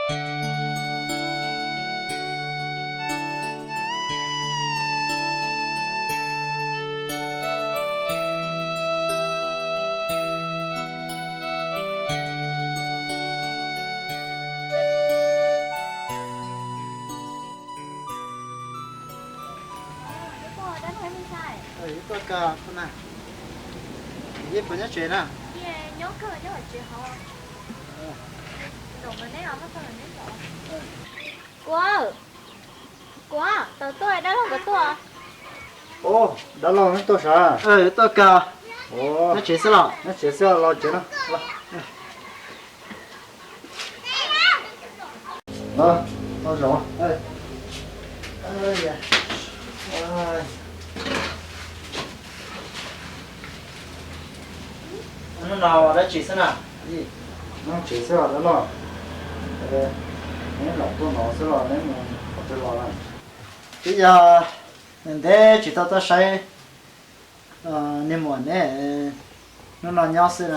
Tuaj kawg na. Yeej puas nyob tsev na? Kuv, kuv, tau tuaj, dab laug nkawd tuaj. Ub, dab laug neb tuaj sav? Tuaj kawg. Nyob tsev xwb los? Nyob tsev xwb, los tsev no. Los, los zaum. Hnub no ua dab tsi xwb na? Nyob tsev xwb os dab laug. Neb lam tuaj no xwb los neb mus qhov twg los na? Twb yog ntev tsis tau tuaj saib niag muam neb, hnub no nyob xwb,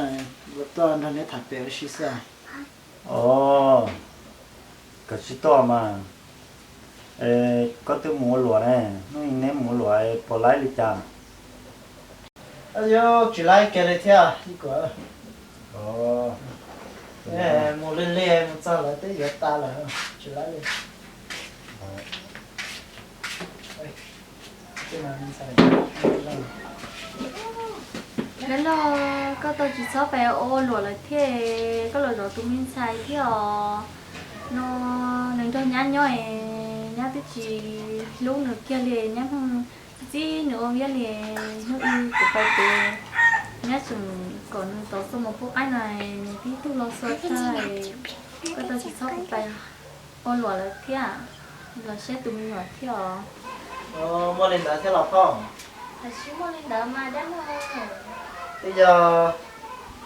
tuaj nrog neb tham pem ua si xwb. Os, koj tsis tuaj mas, koj twb mus ua luam ne, hnub no neb mus ua luam puas laib li cas? Yus tsis laib kiag li thiab ib kuv. Mus lig lig mus txog lawv twb yuav tas lawm, tsis laib li. Dab laug, koj tau tsis txhob pais ua luam lawm thiab, koj los zov tus me ntxhais thiab os. No nws nrog nyab nyob es nyab twb tsis hlub nws kiag li, nyab txib txib nws ua viab li. Hnub ib kuv pais pem, nyab tseem kom nws tov xuab moos pub qaib no, nws tib tug los xuas tag, koj tau tsis txhob pais ua luam lawm thiab, los saib tus me nyuam thiab os. Muaj li ntawd thiab los phauj? Tab sis muaj li ntawd mas dab laug. Twb yog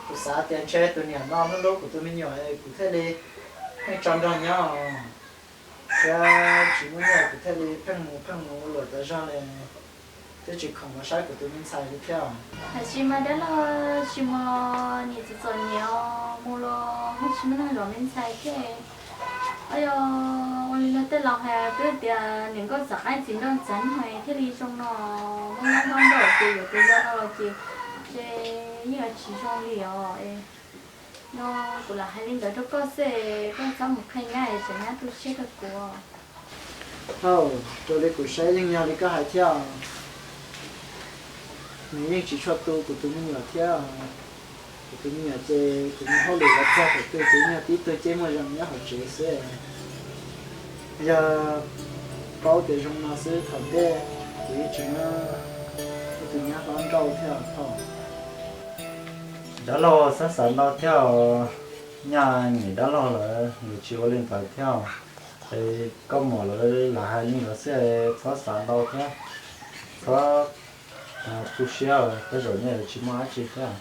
kuv xav tias ntshe tus niam no hlub hlub kuv tus me nyuam kuv thiaj li pheej tso nrog nyob, thiab tsis muaj nyiaj kuv thiaj li pheej mus pheej mus ua luam tas zog li, twb tsis khoom los saib kuv tus me ntxhais li thiab. Tab sis mas dab laug, tsis mus los niam txom txom nyem os, mus los tsis muaj neeg zov me ntxhais thiab. Yog ua li luag tej laus hais twb tias niam nkauj txav qaib txiv nrauj txav nyuag thiaj li zoo no, muaj nyab nrauj ces yuav tus yau no los ces, ces yeej yuav tsis zoo li os. No kuv lam hais li ntawd rau koj xwb, koj txhob mus qhia nyab es tsam nyab tu siab rau kuv. Thaum raws li kuv saib yeej yog li koj hais thiab. Nws yeej tsis tshua tu kuv tus me nyuam thiab. Kuv tus me nyuam ces kuv mus hauj lwm los txog thaum twg ces yog tib tug ceeb muaj zoo nyob hauv tsev xwb. Yog paub tias zoo no xwb thaum ntej kuv yeej tsis muab tus nyab hlob nrauj thiab os. Dab laug txhob xav ntau thiab os, nyaj nim dab laug lawm yuav tsis ua li ntawd thiab os. Es koj muam lawv lam hais li ntawd xwb, txhob xav ntau thiab, txhob tu siab, tej zaum nyaj yuav tsis muaj dab tsi thiab.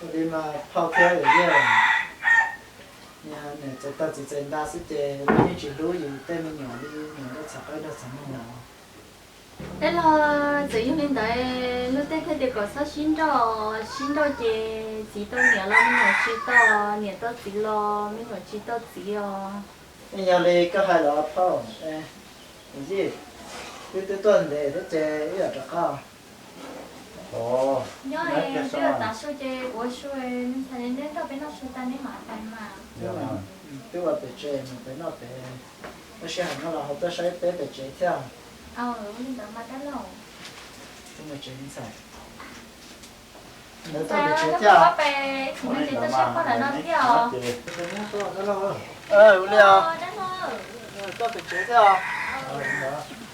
Ua li mas phauj thiab yawm yij, niam txais tag txiv txais nta xwb ces yeej tsis hlub yus tej me nyuam li niam nrauj txhav qaib nrauj txhav nyoog no. Dab laug, txawm yog li ntawd luag tej thiaj tias kom txhob sib nrauj, sib nrauj ces txiv tau niam los me nyuam tsis tau, niam tau txiv los me nyuam tsis tau txiv os. Yeej yog li koj hais los phauj. Yij, wb twb tuaj ntev thiab ces wb yuav rov qab. Nyob twb yuav tav su ces kuv ua su, me ntxhais neb nrog peb noj su tas neb mam pais mas. Twb ua pem tsev mus pem noj pem, tab sis hais no los ho tuaj saib peb pem tsev thiab. Ua li ntawd mas dab laug. Ntawd tuaj pem tsev thiab. Ua li os. Tuaj pem tsev thiab os.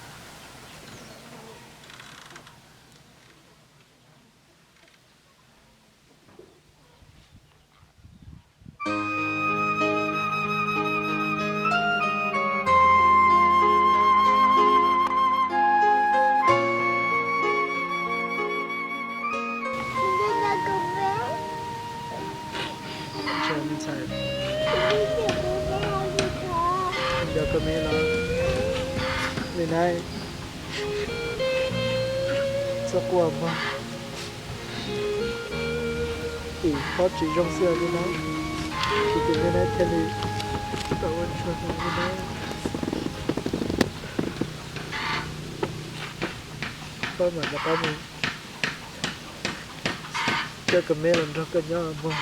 Nco koj me los li na, txhob quaj mog. Tim phob tsis zoo xwb li na, kuv tus me na thiaj li Kom ua tsaug ntau, pab mam rov qab mus coj kuv me los nrog koj nyob mog.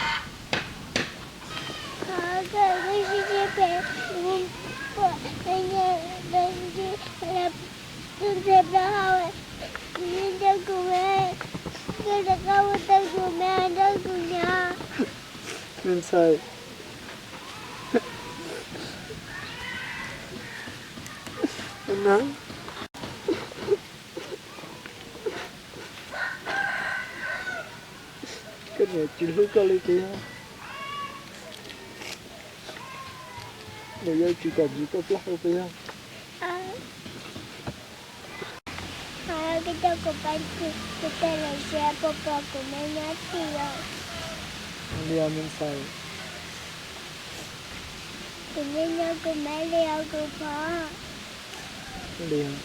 Me ntxhais, koj niam tsis hlub koj li puas yog? Nws yeej tsis kam ntsib koj plaub hau puas yog? Koj coj kuv pab txi, kuv tej lus siab puas pom kuv me nyob txi os? Li os me ntxhais. Kuv me nyob kuv me li os kuv pog. Li os.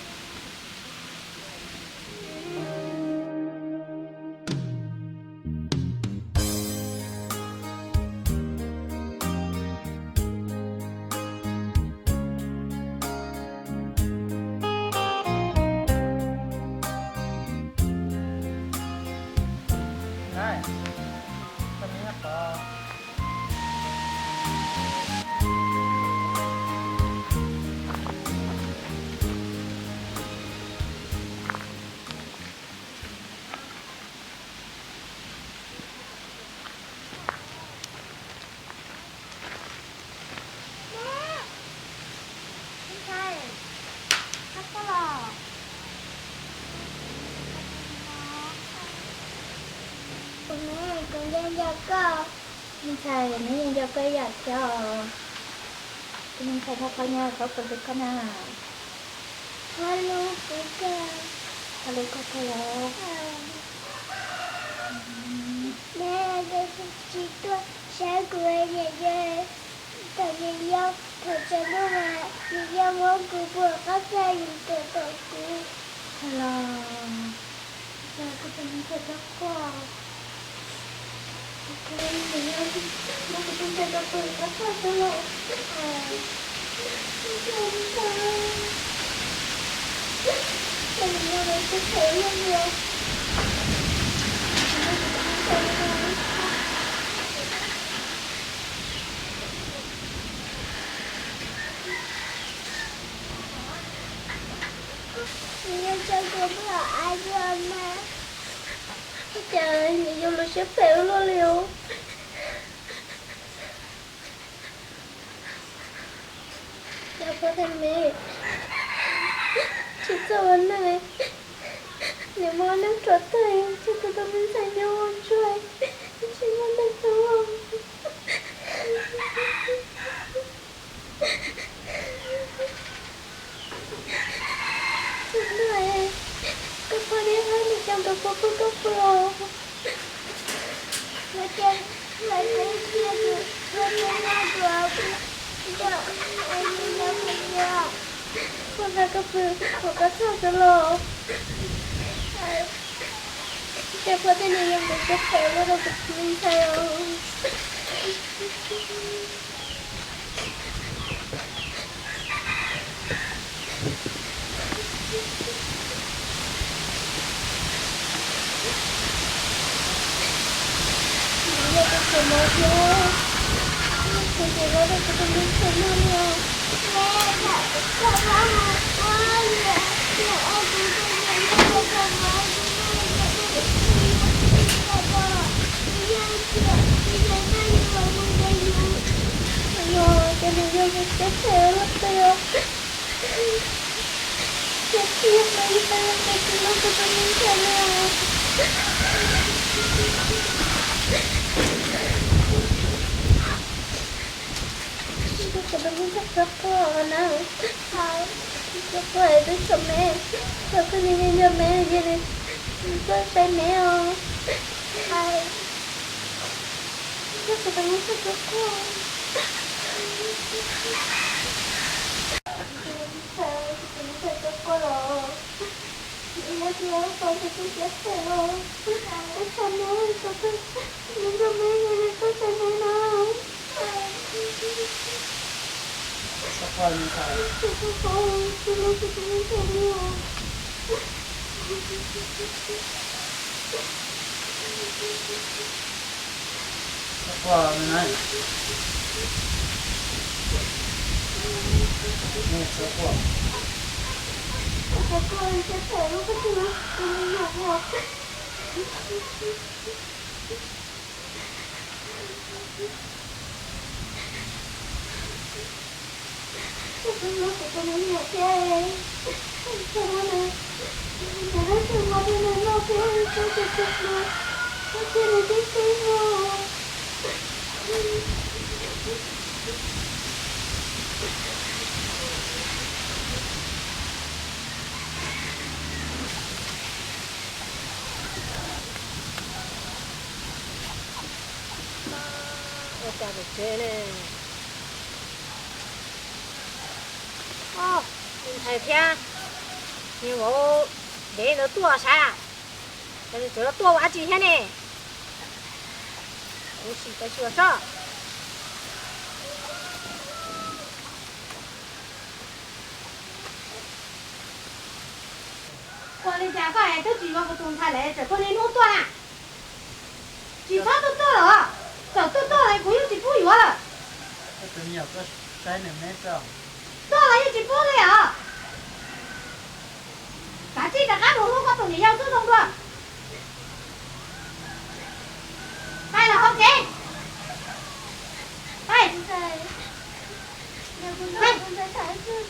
Kuv me, kuv nco nco koj. Me ntxhais, neb yeej nco koj ib yam thiab os. Tus me ntxhais nyob qhov nyob txhob pw hlub koj na. Txhob hlub kuv kawg. Txhob hlub koj kawg los? Neb tsis tuaj saib kuv niam yau, thaum niam yau, thaum tsaus ntuj mas niam yau muab kuv puag qab txaj mus tom tom kuv. Los, koj tus me ntxhais txhob quaj. Muab kuv tus ntxhais rau pw qab txaj xwb los. Koj niam yau lawv sib phem ua luaj li os. Nws yog tso kuv mus av dua mas. Ua cas niam yau lawv siab phem ua luaj li os. Cov pog thiab me, tsis txawj ua neej, nws muaj neej ruam tag, tsis tau tus me ntxhais nyob ua ntsuag, tsis muaj neej hlub. Txog ntawd, koj pog thiaj hais nws coj nkawd pog pw koj pw os. Ua cas lawv thiaj cia tus, ua cas noj tus, ua cas nws yog kuv tiag. Pog hais koj pw hauv qab txaj xwb los? Ces pog thiaj li yuav mus siab phem ua rau kuv tus me ntxhais os. Nws yog tus kheej no thiab, tus kheej no rau kuv tus me ntxhais no li os. Los ces nws yog tus siab phem los twb yog. Ces txij no yus peb yeej tsis hlub kuv tus me ntxhais li. Koj tus me ntxhais txhob quaj na. Txhob quaj es twb tso me, txhob twb nws yeej nco me ces nws tuaj saib me os. Koj tus me ntxhais txhob quaj. Tus me ntxhais txhob quaj los. Nws yog tus pog tus twb siab phem los, twb tso me, txhob twb nws nco me ces nws tuaj saib me na. Ua cas pem tsev ne? Tus ntxhais thiab niag vauv dev ntawd tuaj sav, cas nws tseem tuaj ua dab tsi thiab ne? Kuv sim tos xyuas sob. Ua li cas koj es twb tsis yuav kuv tus ntxhais lawm tseem tuaj niaj hnub tuaj na? Tsis txhob tuaj tuaj lawm, txawm tuaj tuaj los kuv yeej tsis pub yuav lawm. Tuaj los yeej tsis pub li os. Kav tsij rov qab mus hlub koj tus niam yau xub zoo dua. Pais los hauv tsev. Pais. Pais.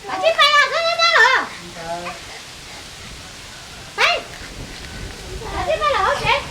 Kav tsij pais los, koj nyob nyob los. Pais. Kav tsij pais los hauv tsev.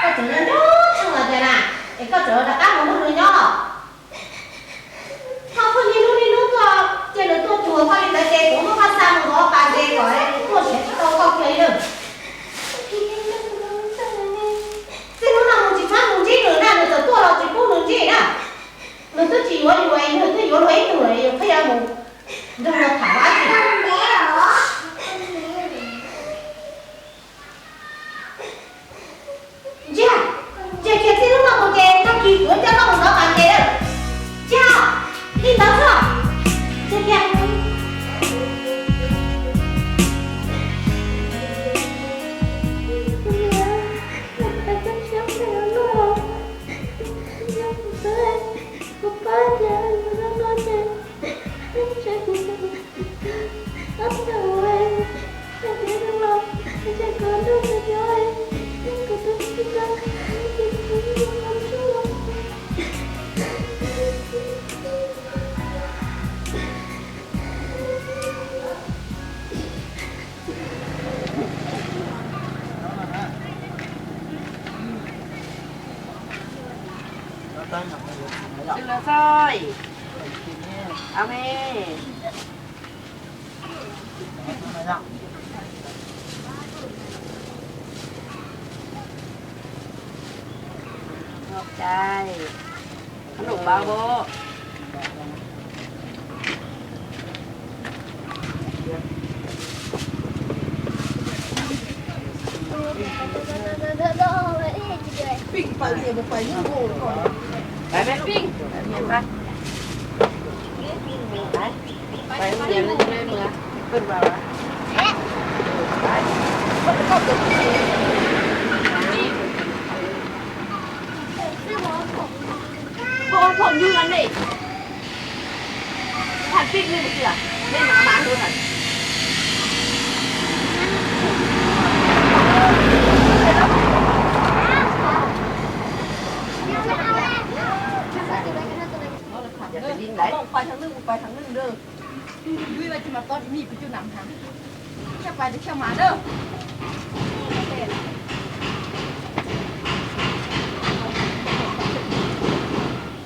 Koj tseem nyob nyob tseem los tias na, es koj tseem rov qab mus nrog nws nyob los? Koj pheej niaj hnub niaj hnub tuaj, cia nws tuaj cuag koj li ntawd ces kuv muab koj xa mus hauv pas ntses kom nws tuaj siav tsis tau koj kiag li lawm. Txij hnub no mus tsis txhob mus ntsib nws na, nws txawm tuaj los tsis pub nws ntsib na. Nws twb tsis yuav yus, nws twb yuav luag ib tug lawm, yus pheej yuav mus nrog luag tham dab tsi. Ntsia, ntsia kiag txij hnub no mus ces tag kis kuv coj koj mus zov pas ntses lawm. Ntsia, li ntawd xwb. Ntsia kiag. Kuv pab tias no no ces, tab sis,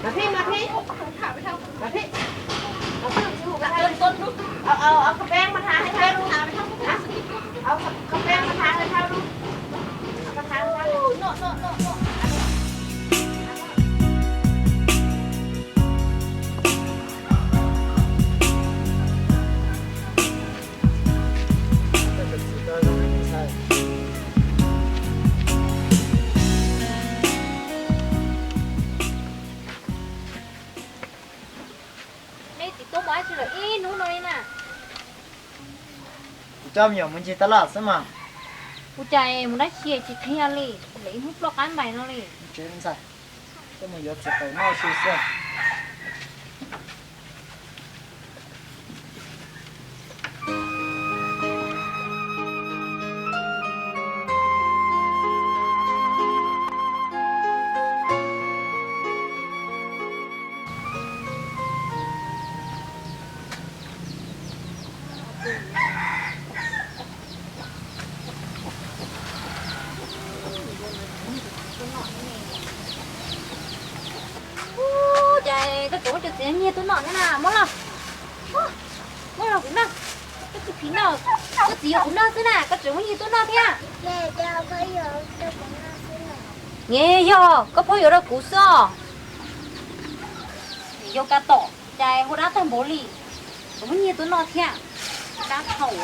Mas Pheej, mas Pheej, mas Pheej, mas Pheej, au, au, au khas peeb mas tha hais thawj lub, au khas peeb mas tha hais thawj lub, mas tha hais thawj lub. Nej txiv tub mus dab tsi lawm ib hnub no li na? Kuv coj me nyuam mus ncig taj laj xwb mas. Ua cas mus dab tsi tsis qhia li, lawv ib hnub ploj qab ntais no li. Tsev ntxhais, coj mus yuav txiv qaub noj su xwb. Ub, cas koj tseem muab cov txiv nyiag tuaj noj thiab na, muab los, muab los kuv noj. Koj tsis phim noj, koj txiv yuav kuv noj xwb na, koj tseem muab nyiag tuaj noj thiab. Niam, yog koj phob yuav rau kuv xwb os. Yog koj tom, cas hu dab tag npaum li, tseem muab nyiag tuaj noj thiab. Dab thaum.